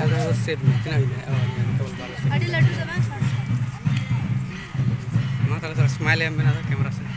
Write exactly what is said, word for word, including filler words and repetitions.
ᱟᱫᱚ ᱥᱮᱵᱷ ᱢᱮ, ᱛᱤᱱᱟᱹᱜ ᱦᱩᱭᱱᱟ? ᱚ, ᱱᱤᱭᱟᱹ ᱠᱮᱵᱚᱞ ᱵᱟᱨᱚ ᱥᱮᱠᱮᱱᱰ᱾ ᱟᱹᱰᱤ ᱞᱟᱹᱴᱩ ᱫᱚ ᱵᱟᱝ, ᱥᱚᱨᱴ ᱥᱚᱨᱴ᱾ ᱢᱟ ᱛᱟᱦᱞᱮ ᱥᱟᱨ, ᱥᱢᱟᱭᱤᱞ ᱮᱢ ᱵᱮᱱᱟᱣ ᱫᱟ ᱠᱮᱢᱮᱨᱟ ᱥᱮᱫ᱾